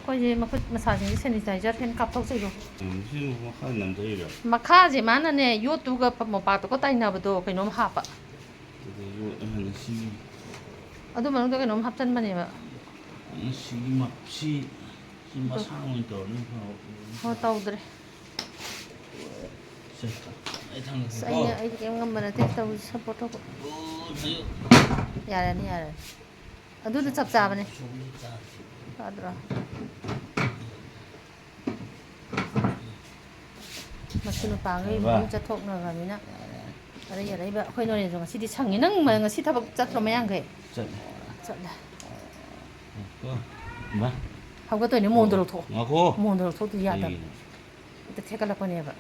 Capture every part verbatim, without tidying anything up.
ꯑꯩꯈꯣꯏꯁꯦ ꯃꯈꯨꯠ ꯃꯁꯥꯁꯤꯡꯁꯦ sanitizer ꯍꯦꯟꯅ ꯀꯥꯞꯊꯣꯛꯆꯩꯗꯣ꯫ ꯎꯝ, ꯁꯤ ꯃꯈꯥ ꯅꯝꯊꯩꯔꯣ? ꯃꯈꯥꯁꯦ ꯃꯥꯅꯅꯦ ꯌꯣꯠꯇꯨꯒ ꯄ-, ꯃꯣꯝꯄꯥꯛꯇꯨꯒ ꯇꯥꯏꯅꯕꯗꯣ ꯀꯩꯅꯣꯝ ꯍꯥꯞꯄ꯫ ꯑꯗꯨꯗ ꯌꯣꯠ ꯑꯃꯅ ꯁꯤ, ꯑꯗꯨ ꯃꯅꯨꯡꯗ ꯀꯩꯅꯣꯝ ꯍꯥꯞꯆꯟꯕꯅꯦꯕ꯫ ꯁꯤꯒꯤ ꯃ-, ꯁꯤ, ꯁꯤ ꯃꯁꯥ ꯑꯣꯏꯅ ꯇꯧꯔꯅꯤ ꯐꯕ꯫ ꯍꯣ, ꯇꯧꯗ꯭ꯔꯦ꯫ ꯁꯦ, ꯑꯩ ꯑꯁ, ꯊꯥꯡꯒꯠꯀꯦꯀꯣ꯫ ꯑꯩꯅ, ꯑꯩꯗꯤ ꯀꯩꯝ ꯉꯝꯕ ꯅꯠꯇꯦ ꯇꯧꯔꯤꯁꯦ, support ꯇꯧꯕ꯫ ꯑꯣ, ꯊꯥꯡꯒꯠ-꯫ ꯌꯥꯔꯅꯤ, ꯌꯥꯔꯅꯤ꯫ ꯑꯗꯨꯗ ꯆꯞ ꯆꯥꯕꯅꯦ꯫ ꯁꯣꯝꯗ ꯆꯥꯁꯤ꯫ ꯐꯗ꯭ꯔꯣ? ꯃꯁꯨ ꯅꯨꯄꯥꯈꯩ ꯀꯩꯕ? ꯑꯗꯨꯝ ꯆꯠꯊꯣꯛꯅꯈ꯭ꯔꯕꯅꯤꯅ ꯑꯔꯩ ꯑꯔꯩꯕ ꯑꯩꯈꯣꯏ ꯅꯣꯔꯦꯟꯁꯨ ꯉꯁꯤꯗꯤ ꯁꯪꯉꯤ꯫ ꯅꯪ ꯃ-, ꯉꯁꯤ ꯊꯕꯛ ꯆꯠꯇ꯭ꯔꯣ ꯃꯌꯥꯡꯈꯩ? ꯆꯠꯂꯦ꯫ ꯆꯠꯂꯦ꯫ ꯀꯣ꯫ ꯏꯃꯥ꯫ ꯍꯧꯒꯠꯇꯣꯏꯅꯦ, ꯃꯣꯟꯗꯣ ꯂꯧꯊꯣꯛꯑꯣ꯫ ꯉꯥꯏꯈꯣ꯫ ꯃꯣꯟꯗꯣ ꯂꯧꯊꯣꯛꯇ ꯌꯥꯗꯕ꯫ ꯀꯩꯒꯤꯅꯣ? ꯍꯦꯛꯇ ꯊꯦꯛꯀꯠꯂꯛꯄꯅꯦꯕ꯫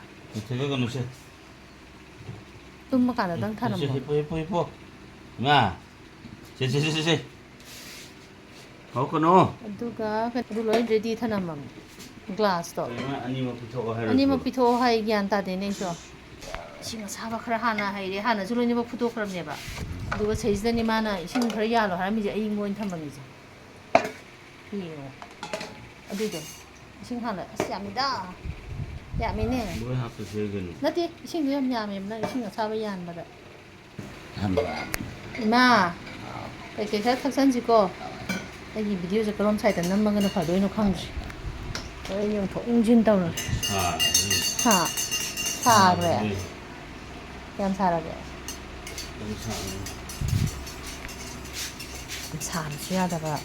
ꯊꯦꯛꯀꯠꯀꯅꯨꯁꯦ꯫ ꯇꯨꯝꯕ ꯀꯥꯟꯗꯗꯪ ꯊꯅꯝꯃꯣ꯫ ꯍꯤꯞꯄꯣ, ꯍꯤꯞꯄꯣ, ꯍꯤꯞꯄꯣ꯫ ꯏꯃꯥ꯫ ꯁꯦ, ꯁꯦ, ꯁꯦ, ꯁꯦ, ꯁꯦ꯫ ꯍꯧꯔꯛꯀꯅꯨ꯫ ꯑꯗꯨꯒ ꯑꯗꯨ ꯂꯣꯏ ready ꯊꯅꯝꯃꯝꯅꯦ꯫ Glass ꯇꯣ꯫ ꯀꯩꯅꯣ, ꯑꯅꯤꯃꯛ ꯄꯤꯊꯣꯛꯑꯣ ꯍꯥꯏꯔꯣ? ꯑꯅꯤꯃꯛ ꯄꯤꯊꯣꯛꯑꯣ ꯍꯥꯏ, ꯒ꯭ꯌꯥꯟ ꯇꯥꯗꯦꯅꯦ ꯑꯩꯁꯨ꯫ ꯏꯁꯤꯡ ꯑꯁꯥꯕ ꯈꯔ ꯍꯥꯟꯅ ꯍꯩꯔꯦ꯫ ꯍꯥꯟꯅꯁꯨ ꯂꯣꯏꯅꯃꯛ ꯐꯨꯠꯇꯣꯛꯈ꯭ꯔꯕꯅꯦꯕ꯫ ꯑꯗꯨꯒ ꯁꯤꯗꯩꯁꯤꯗꯅꯦ ꯃꯥꯅ ꯏꯁꯤꯡ ꯈꯔ ꯌꯥꯜꯂꯣ ꯍꯥꯏꯔꯝꯃꯤꯁꯦ, ꯑꯌꯤꯡꯕ ꯑꯣꯏꯅ ꯊꯝꯃꯝꯃꯤꯁꯦ꯫ ꯌꯦꯡꯉꯣ꯫ ꯑꯗꯨꯗꯣ꯫ ꯏꯁꯤꯡ ꯍꯥꯟꯅ, ꯑꯁ, ꯌꯥꯝꯃꯤꯗ꯫ ꯌꯥꯝꯃꯤꯅꯦ꯫ ꯂꯣꯏ ꯍꯥꯞꯄꯁꯦ ꯀꯩꯅꯣ꯫ ꯅꯠꯇꯦ, ꯏꯁꯤꯡꯗꯣ ꯌꯥꯝ ꯌꯥꯝꯃꯦꯕ ꯅꯪ ꯏꯁꯤꯡ ꯑꯁꯥꯕ ꯌꯥꯟꯕꯗ꯫ ꯏꯃꯥ, ꯀꯩꯀꯩ ꯈꯔ ꯊꯛꯆꯟꯁꯤꯀꯣ꯫ ꯑꯩꯒꯤ video ꯁꯦ ꯀꯔꯣꯝ side ꯇ ꯅꯝꯃꯒꯅ ꯐꯗꯣꯏꯅꯣ ꯈꯪꯗ꯭ꯔꯦ꯫ ꯍꯣꯔꯦꯟ ꯌꯦꯡꯊꯣꯛ ꯌꯦꯡꯁꯤꯟ ꯇꯧꯔꯒꯦ꯫ ꯁꯥꯔꯅꯤ꯫ ꯍꯥ? ꯁꯥꯈ꯭ꯔꯦ? ꯁꯥꯔꯅꯤ꯫ ꯀꯌꯥꯝ ꯁꯥꯔꯒꯦ? ꯑꯗꯨꯝ ꯁꯥꯔꯅꯤ꯫ ꯁꯥꯕꯁꯨ ꯌꯥꯗꯕ,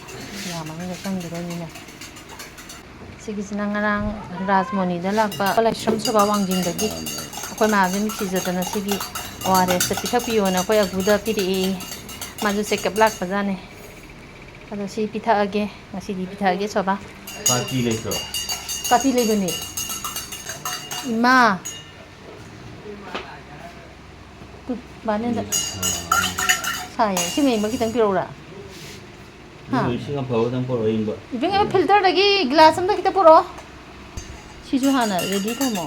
ꯌꯥ ꯃꯅꯨꯡꯗ ꯆꯪꯈꯤꯗꯣꯏꯅꯤꯅꯦ꯫ ꯁꯤꯒꯤꯁꯤꯅ ꯉꯔꯥꯡ ꯔꯥꯖꯃꯣꯅꯤꯗ ꯂꯥꯛꯄ ꯂꯥꯏꯁ꯭ꯔꯝ ꯁꯣꯚꯥ ꯋꯥꯡꯖꯤꯡꯗꯒꯤ ꯑꯩꯈꯣꯏ ꯃꯥꯁꯦ ꯅꯨꯡꯁꯤꯖꯗꯅ ꯁꯤꯒꯤ ꯑꯣ ꯑꯥꯔ ꯑꯦꯁꯇ ꯄꯤꯊꯛꯄꯤꯌꯣꯅ ꯑꯩꯈꯣꯏ ꯑꯒꯨꯗ ꯄꯤꯔꯛꯑꯦ꯫ ꯃꯥꯁꯨ checkup ꯂꯥꯛꯄꯖꯥꯠꯅꯦ꯫ ꯑꯗꯣ ꯁꯤ ꯄꯤꯊꯛꯑꯒꯦ, ꯉꯁꯤꯗꯤ ꯄꯤꯊꯛꯑꯒꯦ ꯁꯣꯚꯥ꯫ ꯀꯥꯇꯤ ꯂꯩꯇ꯭ꯔꯣ? ꯀꯥꯇꯤ ꯂꯩꯕꯅꯦ꯫ ꯏꯃꯥ! ꯇꯨ, ꯕꯥꯅꯦꯟꯗ꯫ ꯁꯥꯏꯌꯦ꯫ ꯏꯁꯤꯡ ꯑꯏꯪꯕ ꯈꯤꯇꯪ ꯄꯤꯔꯛꯎꯔꯥ? ꯍꯥ? ꯑꯗꯨ ꯏꯁꯤꯡ ꯑꯐꯕꯗꯪ ꯄꯨꯔꯛꯑꯣ, ꯑꯏꯪꯕ꯫ ꯏꯕꯨꯡꯉꯣ, filter ꯗꯒꯤ glass ꯑꯝꯇ ꯈꯤꯇꯪ ꯄꯨꯔꯛꯑꯣ꯫ ꯁꯤꯁꯨ ꯍꯥꯟꯅ ready ꯊꯝꯃꯣ꯫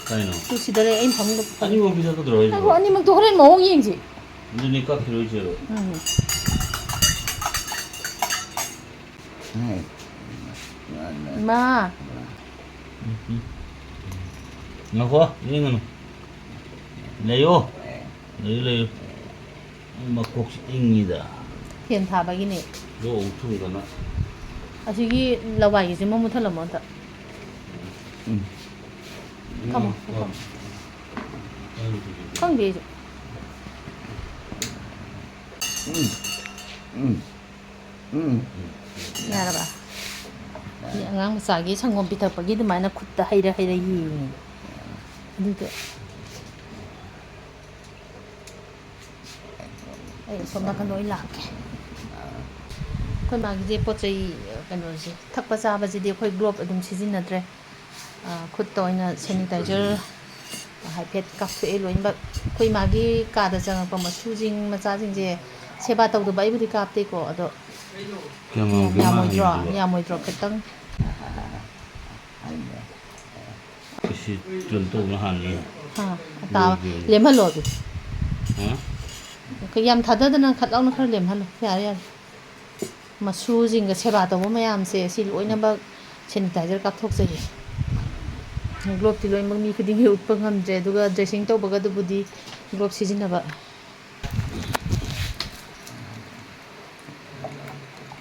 ꯀꯩꯅꯣ? ꯇꯨ, ꯁꯤꯗ ꯂꯩ, ꯑꯩꯅ ꯐꯃꯨꯡꯗ ꯄꯨꯊꯝꯃꯦ꯫ ꯑꯅꯤꯃꯛ ꯄꯤꯊꯛꯀꯗ꯭ꯔꯣ ꯍꯥꯏꯁꯤꯕꯣ? ꯉꯥꯏꯈꯣ, ꯑꯅꯤꯃꯛꯇꯣ ꯍꯣꯔꯦꯟ ꯃꯑꯣꯡ ꯌꯦꯡꯁꯤ꯫ ꯑꯗꯨꯅꯤ ꯀꯛꯈꯤꯔꯣꯏꯁꯦꯕ꯫ ꯎꯝ꯫ ꯏꯃꯥ꯫ ꯎꯝ, ꯎꯝ꯫ ꯉꯥꯏꯈꯣ, ꯌꯦꯡꯒꯅꯨ꯫ ꯂꯩꯌꯣ꯫ ꯂꯩꯌꯨ, ꯂꯩꯌꯨ꯫ ꯃꯀꯣꯛꯁꯤ ꯏꯪꯉꯤꯗ꯫ ꯐꯦꯟ ꯊꯥꯕꯒꯤꯅꯦ꯫ ꯂꯣꯛ ꯑꯃꯨꯛ ꯊꯨꯡꯗꯅ꯫ ꯑꯁꯤꯒꯤ ꯂꯋꯥꯏꯒꯤꯁꯤꯃ ꯃꯨꯠꯊꯠꯂꯝꯃꯣ ꯑꯝꯇ꯫ ꯎꯝ꯫ ꯊꯝꯃꯣ, ꯎꯝ꯫ ꯊꯝꯃꯣ꯫ ꯈꯪꯗꯦ ꯑꯩꯁꯨ꯫ ꯎꯝ꯫ ꯎꯝ꯫ ꯎꯝ꯫ ꯌꯥꯔꯕ? ꯃꯤ ꯑꯉꯥꯡ ꯃꯆꯥꯒꯤ ꯁꯪꯒꯣꯝ ꯄꯤꯊꯛꯄꯒꯤ ꯑꯗꯨꯃꯥꯏꯅ ꯈꯨꯠꯇ ꯍꯩꯔ ꯍꯩꯔ ꯌꯦꯡꯉꯤ꯫ ꯑꯗꯨꯗꯣ꯫ ꯑꯩ ꯑꯁꯣꯝ ꯅꯥꯀꯟꯗ ꯑꯣꯏꯅ ꯂꯥꯛꯀꯦ꯫ ꯑꯩꯈꯣꯏ ꯃꯥꯒꯤꯁꯦ ꯄꯣꯠ ꯆꯩ, ꯀꯩꯅꯣꯁꯦ, ꯊꯛꯄ ꯆꯥꯕꯁꯤꯗꯤ ꯑꯩꯈꯣꯏ glove ꯑꯗꯨꯝ ꯁꯤꯖꯤꯟꯅꯗ꯭ꯔꯦ꯫ ꯑ, ꯈꯨꯠꯇ ꯑꯣꯏꯅ sanitizer ꯍꯥꯏꯐꯦꯠ ꯀꯥꯞꯊꯣꯛꯑꯦ ꯂꯣꯏꯅꯃꯛ꯫ ꯑꯩꯈꯣꯏ ꯃꯥꯒꯤ ꯀꯥꯗ ꯆꯪꯉꯛꯄ ꯃꯁꯨꯁꯤꯡ, ꯃꯆꯥꯁꯤꯡꯁꯦ ꯁꯦꯕꯥ ꯇꯧꯗꯕ ꯑꯩꯕꯨꯗꯤ ꯀꯥꯞꯇꯦꯀꯣ, ꯑꯗꯣ ꯀꯌꯥꯝ ꯉꯝꯒꯦ ꯃꯥ ꯌꯥꯝꯃꯣꯏꯗ꯭ꯔꯣ? ꯍꯩꯕꯗꯨꯕꯣ? ꯌꯥꯝꯃꯣꯏꯗ꯭ꯔꯣ? ꯈꯤꯇꯪ꯫ ꯁꯤ ꯀꯩꯅꯣ ꯇꯧꯕꯅ ꯍꯥꯟꯅꯤ꯫ ꯑꯥ, ꯑꯇꯥ-, ꯂꯣꯏꯗ꯭ꯔꯤꯕꯅꯤ꯫ ꯂꯦꯝꯍꯜꯂꯣ ꯑꯗꯨ꯫ ꯍꯥ? ꯌꯥꯝ ꯊꯥꯗꯗꯅ ꯈꯠ ꯂꯥꯎꯅ ꯈꯔ ꯂꯦꯝꯍꯜꯂꯣ꯫ ꯌꯥꯔꯦ, ꯌꯥꯔꯦ꯫ ꯃꯁꯨꯁꯤꯡꯒ ꯁꯦꯕꯥ ꯇꯧꯕ ꯃꯌꯥꯝꯁꯦ ꯁꯤ ꯂꯣꯏꯅꯃꯛ sanitizer ꯀꯥꯞꯊꯣꯛꯆꯩꯌꯦ꯫ Gloveꯇꯤ ꯂꯣꯏꯅꯃꯛ ꯃꯤ ꯈꯨꯗꯤꯡꯒꯤ ꯎꯠꯄ ꯉꯝꯗ꯭ꯔꯦ, ꯑꯗꯨꯒ dressing ꯇꯧꯕꯒꯗꯨꯕꯨꯗꯤ glove ꯁꯤꯖꯤꯟꯅꯕ꯫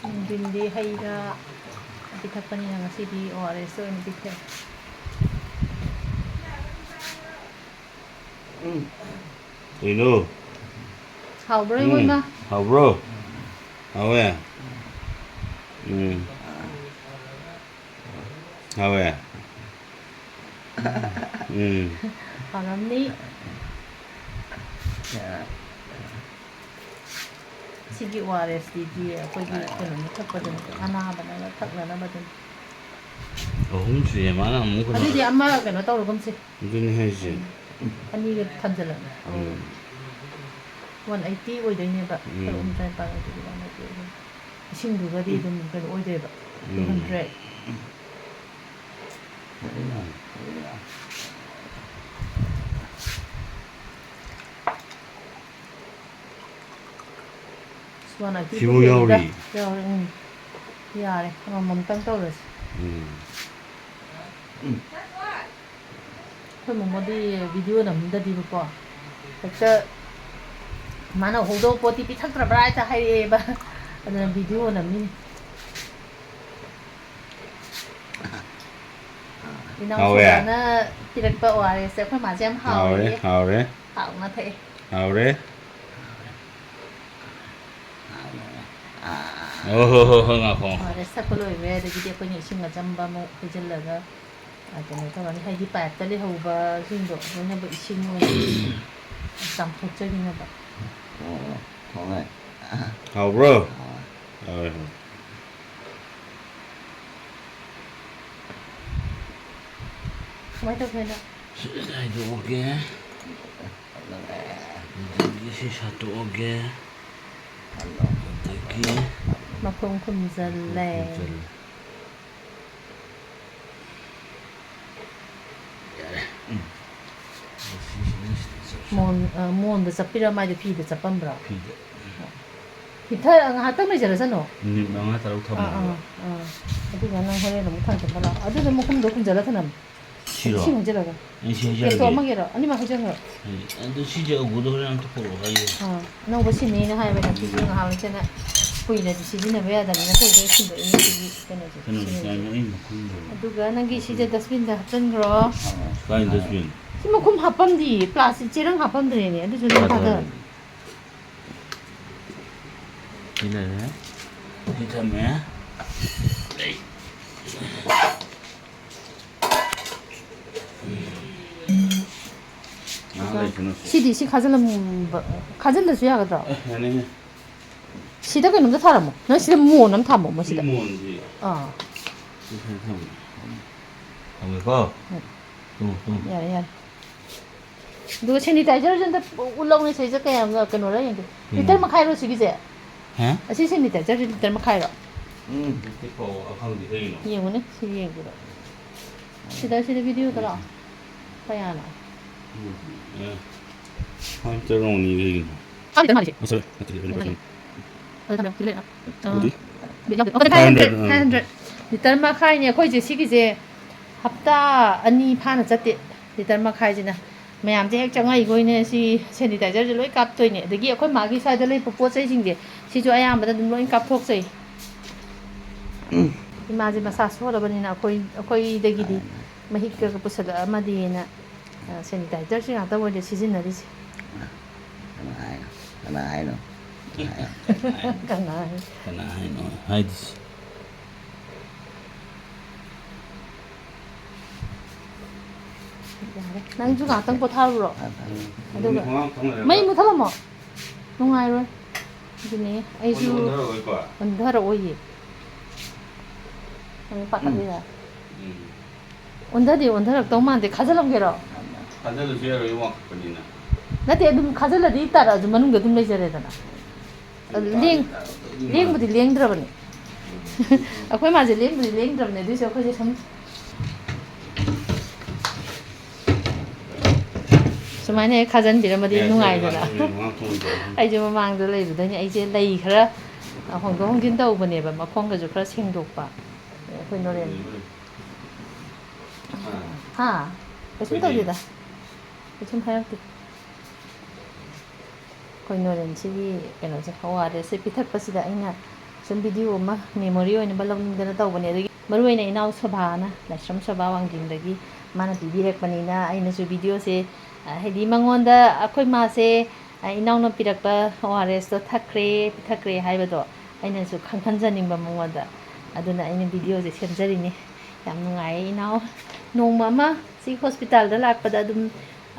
ꯅꯨꯡꯊꯤꯟꯗꯤ ꯍꯩ ꯔꯥ ꯄꯤꯊꯛꯄꯅꯤꯅ ꯉꯁꯤꯗꯤ ORS ꯑꯣꯏꯅ ꯄꯤꯊꯛꯑꯦ꯫ ꯀꯩꯅꯣ? ꯍꯥꯎꯕ꯭ꯔꯣ, ꯎꯝ, ꯏꯃꯣꯏꯃ? ꯍꯥꯎꯕ꯭ꯔꯣ? ꯍꯥꯎꯋꯦ? ꯎꯝ꯫ ꯍꯥꯎꯋꯦ? ꯎꯝ꯫ ꯍꯥꯎꯔꯝꯅꯤ꯫ ꯁꯤꯒꯤ ORSꯇꯤ ꯑꯩꯈꯣꯏꯒꯤ ꯀꯩꯅꯣꯅ ꯊꯛꯄꯗꯨꯅꯤ, ꯑꯅꯥꯕꯅꯒ ꯊꯛꯅꯅꯕꯗꯨꯅꯤ꯫ ꯑꯍꯨꯝ ꯁꯨꯏꯌꯦ, ꯃꯥꯅ ꯑꯃꯨꯛ ꯀꯩꯅꯣ ꯑꯗꯨꯗꯤ ꯑꯃ ꯀꯩꯅꯣ ꯇꯧꯔꯒꯨꯝꯁꯦ꯫ ꯑꯗꯨꯅꯤ ꯍꯥꯏꯁꯦ꯫ ꯑꯅꯤꯒ ꯊꯝꯖꯤꯜꯂꯒ꯫ ꯎꯝ꯫ One eighty ꯑꯣꯏꯗꯣꯏꯅꯦꯕ꯫ ꯎꯝ꯫ ꯇꯔꯨꯛ ꯑꯃ ꯆꯥꯅꯤꯄꯥꯟ ꯑꯣꯏꯗꯣꯏꯅꯦꯕ꯫ One eighty ꯑꯣꯏꯗꯣꯏꯅꯦ꯫ ꯏꯁꯤꯡꯗꯨꯒꯗꯤ ꯑꯗꯨꯝ ꯀꯩꯅꯣ ꯑꯣꯏꯗꯣꯏꯕ꯫ ꯎꯝ꯫ Two hundred꯫ One eighty ꯁꯤꯕꯨ ꯌꯥꯎꯔꯤ? ꯌꯥꯎꯔꯤ, ꯎꯝ꯫ ꯌꯥꯔꯦ, ꯑꯃꯃꯝꯇꯪ ꯇꯧꯔꯁꯤ꯫ ꯎꯝ꯫ ꯑꯩꯈꯣꯏ ꯃꯣꯃꯣꯗꯤ ꯚꯤꯗꯤꯑꯣ ꯅꯝꯗꯗꯤꯕꯀꯣ, ꯍꯦꯛꯇ ꯃꯥꯅ ꯍꯧꯗꯧꯕ ꯄꯣꯠꯇꯤ ꯄꯤꯊꯛꯇ꯭ꯔꯕ꯭ꯔꯥ ꯍꯦꯛꯇ ꯍꯥꯏꯔꯛꯑꯦꯕ꯫ ꯑꯗꯨꯅ ꯚꯤꯗꯤꯑꯣ ꯅꯝꯃꯤꯅꯤ꯫ ꯏꯅꯥꯎ ꯍꯥꯎꯋꯦ꯫ ꯁꯣꯗꯥꯅ ꯄꯤꯔꯛꯄ ꯑꯣ ꯑꯥꯔ ꯑꯦꯁꯁꯦ ꯑꯩꯈꯣꯏ ꯃꯥꯁꯦ ꯌꯥꯝ ꯍꯥꯎꯋꯦ, ꯍꯥꯎꯋꯦꯌꯦ꯫ ꯍꯥꯎꯔꯦ꯫ ꯍꯥꯎꯅ ꯊꯛꯑꯦ꯫ ꯍꯥꯎꯔꯦ꯫ ꯑꯣ ꯍꯣ ꯍꯣ ꯍꯣ, ꯉꯥꯏꯈꯣ, ꯉꯥꯏꯈꯣ꯫ ꯑꯣ ꯑꯥꯔ ꯑꯦꯁ ꯊꯛꯄ ꯂꯣꯏꯈ꯭ꯔꯦ, ꯑꯗꯒꯤꯗꯤ ꯑꯩꯈꯣꯏꯅ ꯏꯁꯤꯡ ꯑꯆꯝꯕ ꯑꯃꯨꯛ ꯍꯩꯖꯤꯜꯂꯒ, ꯑ, ꯀꯩꯅꯣ ꯇꯧꯔꯅꯤ, ꯍꯥꯏꯗꯤ ꯄꯥꯏꯞꯇ ꯂꯩꯍꯧꯕꯁꯤꯡꯗꯣ ꯂꯣꯏꯅꯃꯛ ꯏꯁꯤꯡ ꯑꯣꯏꯅ ꯆꯥꯝꯊꯣꯛꯆꯈꯤꯅꯕ꯫ ꯑꯣ, ꯊꯣꯡꯉꯦ꯫ ꯍꯥꯎꯕ꯭ꯔꯣ? ꯍꯥꯎꯋꯦ꯫ ꯍꯥꯎꯋꯦ, ꯍꯥꯎꯋꯦ꯫ ꯀꯃꯥꯏꯅ ꯇꯧꯒꯦ ꯍꯥꯏꯅꯣ? ꯁꯤ ꯈꯥꯏꯗꯣꯛꯑꯒꯦ꯫ ꯑꯗꯒꯤ ꯁꯤ ꯁꯠꯇꯣꯛꯑꯒꯦ꯫ ꯑꯗꯒꯤ ꯃꯈꯨꯝ ꯈꯨꯝꯖꯜꯂꯦ꯫ ꯈꯨꯝꯖꯜꯂꯦ꯫ ꯌꯥꯔꯦ꯫ ꯎꯝ꯫ ꯁꯤꯁꯤꯅ ꯁꯤꯗ ꯆꯞ ꯆꯥꯔꯦ꯫ ꯃꯣꯟ-, ꯑ, ꯃꯣꯟꯗ ꯆꯞꯄꯤꯔ ꯃꯥꯏꯗ ꯐꯤꯗ ꯆꯞꯄꯝꯕ꯭ꯔꯣ? ꯐꯤꯗ꯫ ꯍꯤꯊꯔ ꯉꯥꯏꯍꯥꯛꯇꯪ ꯂꯩꯖꯔꯁꯅꯨ꯫ ꯃꯤꯅꯤꯠ ꯃꯉꯥ ꯇꯔꯨꯛ ꯑꯥ, ꯊꯝꯃꯣꯕ꯫ ꯑꯥ, ꯑꯥ꯫ ꯑꯗꯨꯒ ꯅꯪ ꯍꯣꯔꯦꯟ ꯑꯃꯨꯛ ꯊꯥꯡꯖꯜꯂꯒ ꯂꯥꯛꯑꯣ꯫ ꯑꯗꯨꯗ ꯃꯈꯨꯝꯗꯣ ꯈꯨꯝꯖꯜꯂ ꯊꯅꯝꯃꯨ꯫ ꯁꯤꯔꯣ? ꯏꯁꯤꯡ ꯍꯩꯖꯤꯜꯂꯒ꯫ ꯑꯩ ꯁꯤ ꯍꯩꯖꯤꯜꯂꯒꯦ꯫ ꯇꯦꯡꯀꯣꯠꯃꯛ ꯍꯦꯛ ꯍꯩꯖꯤꯜꯂꯣ꯫ ꯑꯅꯤꯃꯛ ꯍꯩꯖꯤꯜꯂꯣ꯫ ꯑꯩ, ꯑꯗꯨ ꯁꯤꯁꯦ ꯑꯒꯨꯗꯣ ꯍꯣꯔꯦꯟ ꯑꯝꯇ ꯄꯨꯔꯛꯑꯣ ꯍꯥꯏꯒꯦ꯫ ꯑꯥ, ꯑꯅꯧꯕ ꯁꯤꯅꯦꯅ ꯍꯥꯏꯕ ꯅꯠꯇꯦ, ꯁꯤ ꯉꯍꯥꯟ ꯂꯩꯇꯅ ꯀꯨꯏꯅꯗꯤ ꯁꯤꯖꯤꯟꯅꯕ ꯌꯥꯗꯕꯅꯤꯅ ꯑꯩꯈꯣꯏ ꯂꯣꯏ ꯁꯤꯟꯗꯣꯛꯏꯅꯦ ꯁꯤꯒꯤ ꯀꯩꯅꯣꯁꯦ꯫ ꯀꯩꯅꯣꯁꯦ, ꯁꯤꯁꯦ꯫ ꯑꯩ ꯃꯈꯨꯝꯗꯣ꯫ ꯑꯗꯨꯒ ꯅꯪꯒꯤ ꯁꯤꯁꯦ dustbin ꯗ ꯍꯥꯞꯆꯤꯟꯈ꯭ꯔꯣ꯫ ꯀꯥꯏ dustbin? ꯁꯤ ꯃꯈꯨꯝ ꯍꯥꯞꯐꯝꯗꯤ, plastic ꯆꯦꯔꯪ ꯍꯥꯞꯐꯝꯗ꯭ꯔꯦꯅꯦ, ꯑꯗꯨꯁꯨ ꯅꯪ ꯊꯥꯗꯔꯣ꯫ ꯊꯥꯗꯔꯣ꯫ ꯁꯤ ꯂꯩꯔꯦ꯫ ꯁꯤ ꯊꯝꯃꯦ꯫ ꯉꯥꯏꯍꯥꯛ ꯂꯩꯁꯅꯨ꯫ ꯁꯤꯗꯤ ꯁꯤ ꯈꯥꯖꯤꯜꯂꯝꯕ-, ꯈꯥꯖꯤꯜꯂꯁꯨ ꯌꯥꯒꯗ꯭ꯔꯣ? ꯑꯦ, ꯌꯥꯅꯤꯍꯦ꯫ ꯁꯤꯗ ꯀꯩꯅꯣꯝꯇ ꯊꯥꯔꯝꯃꯣ꯫ ꯅꯪ ꯁꯤꯗ ꯃꯣꯟ ꯑꯃ ꯊꯝꯃꯣ, ꯁꯤ ꯃꯁꯤꯗ꯫ ꯃꯣꯟꯁꯤ ꯑꯥ꯫ ꯁꯤ ꯁ꯭ꯋꯥꯏꯗ ꯊꯝꯃꯣ꯫ ꯊꯝꯒꯦꯀꯣ? ꯎꯝ꯫ ꯇꯨ, ꯇꯨ꯫ ꯌꯥꯔꯦ, ꯌꯥꯔꯦ꯫ ꯑꯗꯨꯒ sanitizer ꯁꯦ ꯑꯝꯇ ꯎꯠꯂꯛꯎꯅꯦ, ꯁꯤꯁꯦ ꯀꯌꯥꯝ ꯀꯩꯅꯣꯔ ꯌꯦꯡꯒꯦ꯫ ꯎꯝ꯫ Liter ꯃꯈꯥꯏꯔꯣ ꯁꯤꯒꯤꯁꯦ? ꯍꯥ? ꯑꯁꯤ sanitizer ꯁꯦ liter ꯃꯈꯥꯏꯔꯣ? ꯎꯝ꯫ ꯌꯦꯡꯉꯨꯅꯦ, ꯁꯤ ꯌꯦꯡꯒꯦꯕ꯫ ꯁꯤꯗ, ꯁꯤꯗ video ꯗ ꯂꯥꯛꯑꯣ꯫ ꯀꯌꯥꯅꯣ? ꯎꯝ꯫ ꯑꯦ꯫ ꯐꯥꯏꯚ ꯍꯟꯗ꯭ꯔꯦꯠ ꯑꯣꯡꯂꯤ ꯀꯩꯒꯤꯅꯣ? ꯆꯥꯝꯃ ꯈꯤꯇꯪ ꯃꯥꯜꯂꯦ ꯁꯤ꯫ ꯑꯣ, ꯁꯣꯔꯤ꯫ ꯅꯠꯇꯦ, ꯇ꯭ꯋꯦꯟꯇꯤ ꯐꯥꯏꯚ꯫ ꯑꯗꯨ ꯊꯝꯕꯤꯔꯣ, ꯁꯤ ꯂꯩꯔꯦ꯫ ꯑ, ꯑꯗꯨꯗꯤ? Five hundred, five hundred. Litre ꯃꯈꯥꯏꯅꯦ ꯑꯩꯈꯣꯏꯁꯦ, ꯁꯤꯒꯤꯁꯦ ꯍꯞꯇꯥ ꯑꯅꯤ ꯐꯥꯅ ꯆꯠꯇꯦ꯫ ꯂꯤꯇꯔ ꯃꯈꯥꯏꯁꯤꯅ ꯃꯌꯥꯝꯁꯦ ꯍꯦꯛ ꯆꯪꯉꯛꯏꯈꯣꯏꯅꯦ, ꯁꯤ ꯁꯦꯅꯤꯇꯥꯏꯖꯔꯁꯦ ꯂꯣꯏ ꯀꯥꯞꯇꯣꯏꯅꯦ꯫ ꯑꯗꯒꯤ ꯑꯩꯈꯣꯏ ꯃꯥꯒꯤ ꯁ꯭ꯋꯥꯏꯗ ꯂꯩꯕ ꯄꯣꯠ ꯆꯩꯁꯤꯡꯁꯦ, ꯁꯤꯁꯨ ꯑꯌꯥꯝꯕꯗ ꯑꯗꯨꯝ ꯂꯣꯏ ꯀꯥꯞꯊꯣꯛꯆꯩ꯫ ꯏꯃꯥꯁꯦ ꯃꯁꯥ ꯁꯣꯜꯂꯕꯅꯤꯅ ꯑꯩꯈꯣꯏ, ꯑꯩꯈꯣꯏꯗꯒꯤꯗꯤ ꯃꯍꯤꯛꯀ ꯄꯨꯁꯜꯂꯛꯑꯃꯗꯤꯅ, ꯑ, ꯁꯦꯅꯤꯇꯥꯏꯖꯔꯁꯦ ꯉꯥꯛꯇ ꯑꯣꯏꯅ ꯁꯤꯖꯤꯟꯅꯔꯤꯁꯦ꯫ ꯀꯅꯥ ꯍꯥꯏꯅꯣ? ꯀꯅꯥ ꯍꯥꯏꯅꯣ? ꯀꯅꯥ ꯍꯥꯏꯅꯣ? ꯀꯅꯥ ꯍꯥꯏꯅꯣ? ꯀꯅꯥ ꯍꯥꯏꯅꯣ ꯍꯥꯏꯗꯨꯁꯦ? ꯌꯥꯔꯦ꯫ ꯅꯪꯁꯨ ꯉꯥꯛꯇꯪ ꯄꯣꯊꯥꯔꯨꯔꯣ꯫ ꯑꯗꯨꯒ ꯃꯩ ꯃꯨꯠꯊꯠꯂꯝꯃꯣ꯫ ꯅꯨꯡꯉꯥꯏꯔꯣꯏ꯫ ꯑꯗꯨꯅꯦ ꯑꯩꯁꯨ ꯑꯣꯟꯊꯔꯛꯑꯣꯏꯀꯣ? ꯑꯣꯟꯊꯔꯛꯑꯣꯏꯌꯦ꯫ ꯅꯪ ꯄꯥꯈꯠꯂꯤꯔꯥ? ꯎꯝ꯫ ꯑꯣꯟꯊꯗꯤ ꯑꯣꯟꯊꯔꯛꯇꯧ ꯃꯥꯟꯗꯦ꯫ ꯈꯥꯖꯤꯜꯂꯝꯒꯦꯔꯣ? ꯈꯥꯖꯤꯜꯂꯁꯨ ꯌꯥꯔꯣꯏ, ꯋꯥꯡꯈꯠꯄꯅꯤꯅ꯫ ꯅꯠꯇꯦ, ꯑꯗꯨꯝ ꯈꯥꯖꯤꯜꯂꯗꯤ ꯇꯥꯔꯛꯑꯁꯨ ꯃꯅꯨꯡꯗ ꯑꯗꯨꯝ ꯂꯩꯖꯔꯦꯗꯅ꯫ ꯂꯦꯡ-, ꯂꯦꯡꯕꯨꯗꯤ ꯂꯦꯡꯗ꯭ꯔꯕꯅꯤ꯫ ꯑꯩꯈꯣꯏ ꯃꯥꯁꯦ ꯂꯦꯡꯕꯨꯗꯤ ꯂꯦꯡꯗ꯭ꯔꯕꯅꯦ, ꯑꯗꯨꯏꯁꯨ ꯑꯩꯈꯣꯏꯁꯦ ꯁꯨꯝ ꯁꯨꯃꯥꯏꯅ ꯍꯦꯛ ꯈꯥꯖꯤꯟꯕꯤꯔꯝꯃꯗꯤ ꯌꯥꯏ, ꯅꯨꯡꯉꯥꯏꯗꯅ꯫ ꯌꯥꯏ, ꯌꯥꯏ, ꯌꯥꯏ, ꯃꯉꯥ ꯊꯣꯡꯕ꯫ ꯑꯩꯁꯨ ꯃꯃꯥꯡꯗ ꯂꯩꯕꯗꯅꯤ, ꯑꯩꯁꯦ ꯂꯩ ꯈꯔ ꯍꯣꯡꯗꯣꯛ ꯍꯣꯡꯖꯤꯟ ꯇꯧꯕꯅꯦꯕ, ꯃꯈꯣꯡꯒꯁꯨ ꯈꯔ ꯁꯦꯡꯗꯣꯛꯄ꯫ ꯑꯩꯈꯣꯏ ꯅꯣꯔꯦꯟ-, ꯑꯥ꯫ ꯍꯥ? ꯀꯩꯁꯨꯝ ꯑꯩꯈꯣꯏꯗꯤ ꯇꯧꯗꯦꯗ꯫ ꯀꯩꯁꯨꯝ ꯍꯥꯏꯔꯛꯇꯦ꯫ ꯑꯩꯈꯣꯏ ꯅꯣꯔꯦꯟꯁꯤꯒꯤ ꯀꯩꯅꯣꯁꯦ, ꯑꯣ ꯑꯥꯔ ꯑꯦꯁꯁꯦ ꯄꯤꯊꯛꯄꯁꯤꯗ ꯑꯩꯅ ꯁꯨꯝ ꯚꯤꯗꯤꯑꯣ ꯑꯃ ꯃꯦꯃꯣꯔꯤ ꯑꯣꯏꯅꯕ ꯂꯧꯅꯤꯡꯗꯅ ꯇꯧꯕꯅꯦ꯫ ꯑꯗꯒꯤ ꯃꯔꯨꯑꯣꯏꯅ ꯏꯅꯥꯎ ꯁꯣꯚꯥꯅ, ꯂꯥꯏꯁ꯭ꯔꯝ ꯁꯣꯚꯥ ꯋꯥꯡꯖꯤꯡꯗꯒꯤ ꯃꯥꯅ ꯄꯤꯕꯤꯔꯛꯄꯅꯤꯅ ꯑꯩꯅꯁꯨ ꯚꯤꯗꯤꯑꯣꯁꯦ, ꯑ, ꯍꯥꯏꯗꯤ ꯃꯉꯣꯟꯗ ꯑꯩꯈꯣꯏ ꯃꯥꯁꯦ, ꯑ, ꯏꯅꯥꯎꯅ ꯄꯤꯔꯛꯄ ꯑꯣ ꯑꯥꯔ ꯑꯦꯁꯇꯣ ꯊꯛꯈ꯭ꯔꯦ, ꯄꯤꯊꯛꯈ꯭ꯔꯦ ꯍꯥꯏꯕꯗꯣ ꯑꯩꯅꯁꯨ ꯈꯪꯍꯟꯖꯅꯤꯡꯕ ꯃꯉꯣꯟꯗ꯫ ꯑꯗꯨꯅ ꯑꯩꯅ ꯚꯤꯗꯤꯑꯣꯁꯦ ꯁꯦꯝꯖꯔꯤꯅꯤ꯫ ꯌꯥꯝ ꯅꯨꯡꯉꯥꯏꯌꯦ ꯏꯅꯥꯎ꯫ ꯅꯣꯡꯃ ꯑꯃ ꯁꯤ ꯍꯣꯁꯄꯤꯇꯥꯜꯗ ꯂꯥꯛꯄꯗ ꯑꯗꯨꯝ,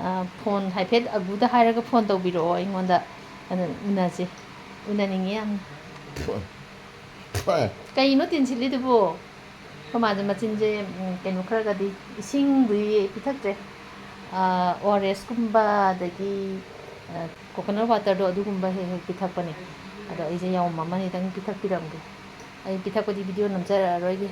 ꯑ, ꯐꯣꯟ ꯍꯥꯏꯐꯦꯠ ꯑꯒꯨꯗ ꯍꯥꯏꯔꯒ ꯐꯣꯟ ꯇꯧꯕꯤꯔꯛꯑꯣ ꯑꯩꯉꯣꯟꯗ꯫ ꯑꯗꯨ ꯎꯅꯁꯦ꯫ ꯎꯅꯅꯤꯡꯉꯦ ꯌꯥꯝꯅ꯫ ꯊꯣꯛꯑꯦ꯫ ꯊꯣꯛꯑꯦ꯫ ꯀꯩꯅꯣ ꯇꯤꯟꯁꯤꯜꯂꯤꯗꯨꯕꯨ? ꯑꯩꯈꯣꯏ ꯃꯥꯁꯦ ꯃꯆꯤꯟꯁꯦ, ꯎꯝ, ꯀꯩꯅꯣ ꯈꯔꯒꯗꯤ, ꯏꯁꯤꯡꯗꯤ ꯄꯤꯊꯛꯇ꯭ꯔꯦ꯫ ꯑ, ꯑꯣ ꯑꯥꯔ ꯑꯦꯁꯀꯨꯝꯕ, ꯑꯗꯒꯤ, ꯑ, ꯀꯣꯀꯣꯅꯠ ꯋꯥꯇꯔꯗꯣ, ꯑꯗꯨꯒꯨꯝꯕ ꯍꯦꯛ ꯍꯦꯛ ꯄꯤꯊꯛꯄꯅꯦ꯫ ꯑꯗꯣ ꯑꯩꯁꯦ ꯌꯥꯎꯝ ꯑꯃꯅꯤꯗꯪ ꯄꯤꯊꯛꯄꯤꯔꯝꯒꯦ꯫ ꯑꯩ ꯄꯤꯊꯛꯄꯗꯤ ꯚꯤꯗꯤꯑꯣ ꯅꯝꯖꯔꯛꯑꯔꯣꯏꯒꯦ꯫